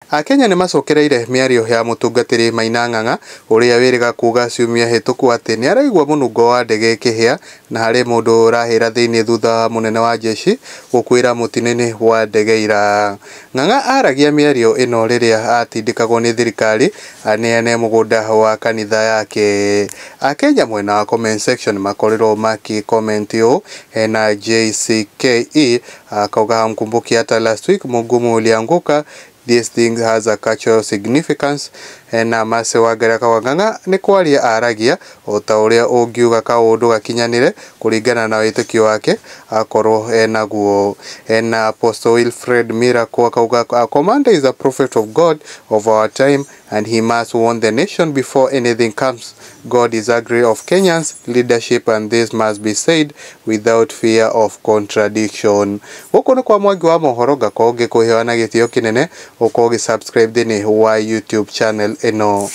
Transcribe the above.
Akenya nĩ macokereire mĩario ya mũtungatĩri Maina Ng'ang'a ũrĩa wĩrĩga kuga ciumia hĩtũku atĩ nĩ araigua mũnungo wa ndege ĩkĩhĩa na harĩ mũndũ ũrahĩra thĩinĩ thutha wa mũnene wa jeshi gũkuĩra mũtino-inĩ wa ndege ira. Ng'ang'a aragia mĩario ĩno rĩrĩa atindĩkagwo nĩ thirikari aneane mũgũnda wa kanitha yake. Akenya mwena wa comment section makorirwo maki comment ũũ, hena JCKE akauga hamkumbuki hata last week mugumu ulianguka, this thing has a cultural significance. Na Mercy Wangari akauga Ng'ang'a nĩ kwaria aragia o ta ũrĩa ũngiuga kaũndũ gakinyanĩre kũringana na wĩtĩkio wake akorwo enaguo. Na Apostle Wilfred Miracle akauga our commander is a prophet of God of our time and he must warn the nation before anything comes. God is angry of Kenyans leadership and this must be said without fear of contradiction. Gũkũ nĩ kwa Mwangi wa mohoro, ngakorwo ngĩkũheana gĩtĩo kĩnene ũkorwo ũgĩ subscribe thĩinĩ wa YouTube channel ĩno.